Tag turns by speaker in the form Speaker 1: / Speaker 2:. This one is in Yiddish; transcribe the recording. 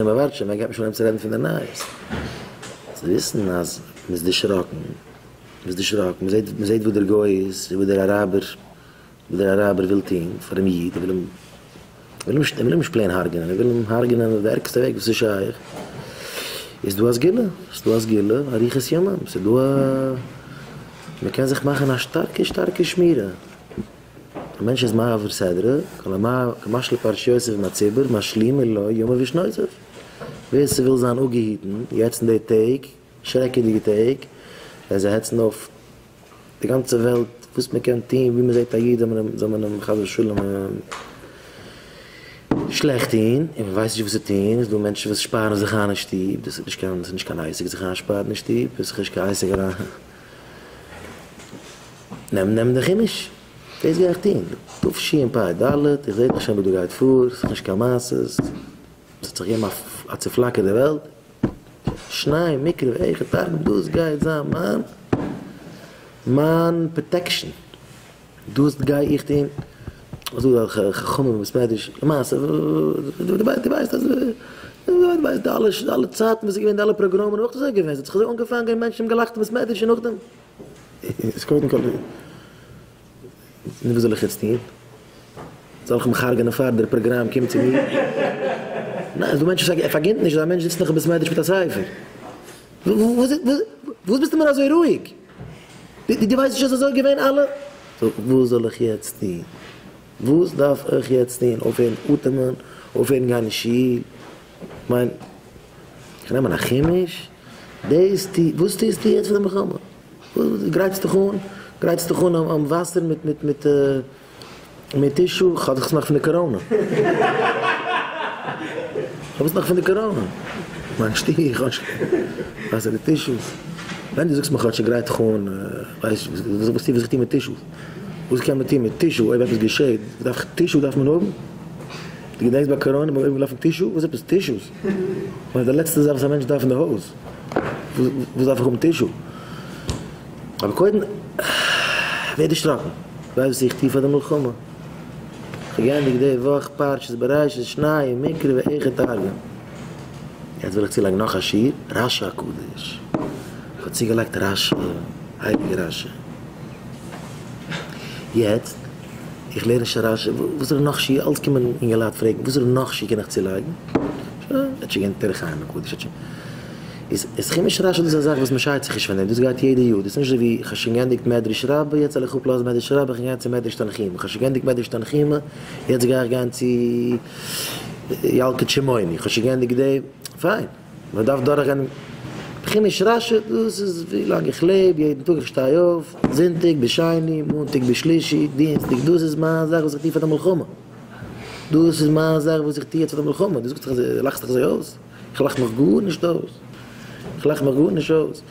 Speaker 1: מען ווארט שוין, ווען גייט מען שוין אנהייבן צו רעדן פון די נייעס? צו וויסן אז מען איז דערשראקן, מען איז דערשראקן, מען זעט, מען זעט וואס דער גוי איז, וואס דער אראבער, וואס דער אראבער וויל טון פאר דעם איד, ער וויל אים, ער וויל אים נישט, ער וויל אים נישט plain הרג'נען, ער וויל אים הרג'נען אויף די ערגסטע וועג וואס איז שייך. איז דא א סגולה, ס'איז דא א סגולה, אריכות ימים, ס'איז דא א, מען קען זיך מאכן א שטארקע שטארקע שמירה. א מענטש איז מעביר סדרה, כמשל פרשיותיו עם הציבור, משלימין לו ימיו ושנותיו. ווער ס'וויל זיין אפגעהיטן יעצט אין די טעג, שרעקעדיגע טעג, ווען זיי העצן אויף די גאנצע וועלט וואס מען קען טון, ווי מען זעט א איד זאל מען אים חס ושלום שלעכט טון, און מען ווייסט נישט וואס צו טון, איז דא מענטשן וואס שפארן זיך איין אין שטוב, דאס איז נישט קיין, ס'איז נישט קיין עסק זיך איינשפארן אין שטוב, עס איז נישט קיין עסק אריין. נעם נעם די חומש, דאס גיי איך טון, תשפ ד, איך זעה דאך שוין וואס דא גייט פאר, ס'איז נישט קיין מעשות, ס'האט זיך געגעבן א צופלאקער די וועלט, שנים מקרא ואחד תרגום, דאס גייט זיין מיין מיין protection, דאס גיי איך טון, אזוי וועלכע חכמים אין בית מדרש, למעשה, דו ווייסט אז דו ווייסט די אלע אלע צייטן וואס איז געווען די אלע פראגראמען איז אויך אזוי געווען, ס'האט זיך אזוי אנגעפאנגען מענטשן האבן געלאכט אין בית מדרש און נאכדעם איז קודם כל נו וואס זאל איך יעצט טון? זאל איך מיך הרג'נען פאר דער פראגראם קומט צו מיר? ניין, ס'דא מענטשן וואס ער פארגינט נישט אז א מענטש זיצט נאך אין בית מדרש מיט א ספר. וואס ביסטו מיר אזוי רואיג? דו ווייסט נישט אז אזוי איז געווען אלע? וואס זאל איך יעצט טון? וואס דארף איך יעצט טון? אויפהערן אטעמען? אויפהערן גיין אין שול? כ'מיין, איך נעם א חומש? דאס טו, וואס טוסטו יעצט פאר די מלחמה? גרייטסט דיך אן? גרייטסט דיך אן אן וואסער מיט מיט מיט מיט tissue? כ'האב דאך עס נאך פון די קאראנע. כ'האב עס נאך פון די קאראנע. מיין שטוב, איך האב נישט וואסער מיט tissues. ווען דו זאגסט מיר כאטש גרייט דיך אן, ווייס איך וואס איך טו מיט tissues. וואס קען מען טון מיט tissue אויב עפעס געשעט? דארף איך tissue דארף מען האבן? דו געדענקסט ביי קאראנע מ'האט אויפגעלאפן tissue? וואס עפעס tissues? כ'מיין די לעצטע זאך וואס א מענטש דארף אין די הויז. וואס דארף איך האבן tissue? אבער קודם ווער דערשראקן. ווייסט וואס איך טו פאר די מלחמה? כ'האב געענדיגט די וואך פרשת בראשית שנים מקרא ואחד תרגום. יעצט וויל איך צולייגן נאך א שיעור, רשי הקדוש. כ'האב צוגעלייגט רשי, הייליגע רשי. יעצט, איך לערן שוין רשי, וואס איז נאך שיעור? אלץ קומען אינגעלייט פרעגן, וואס איז נאך שיעור קען איך צולייגן? שוין, ער האט שוין געענדיגט אור החיים הקדוש, האט שוין. איז איז חומש רשי דאס א זאך וואס מען שיידט זיך נישט פון דעם, דאס גייט יעדע יאר, דאס איז נישט אזוי ווי איך האב שוין געענדיגט מדרש רבה, יעצט זאל איך אפלאזן מדרש רבה, איך גיין צו מדרש תנחומא, איך האב שוין געענדיגט מדרש תנחומא, יעצט גיי איך גיין צו ילקוט שמעוני, איך האב שוין געענדיגט די, פיין, מען דארף דורכגיין חומש רשי, דאס איז ווי לאנג איך לעב, יעדן טאג איך שטיי אויף, זונטאג ביז שני, מאנטאג ביז שלישי, דינסטאג, דאס איז מיין זאך וואס איך טו פאר די מלחמה, דאס איז מיין זאך וואס איך טו יעצט פאר די מלחמה, דו זאגסט זיך אזוי, לאכסט זיך אזוי אויס. איך לאך מיך גארנישט אויס, איך לאך מיך גארנישט אויס.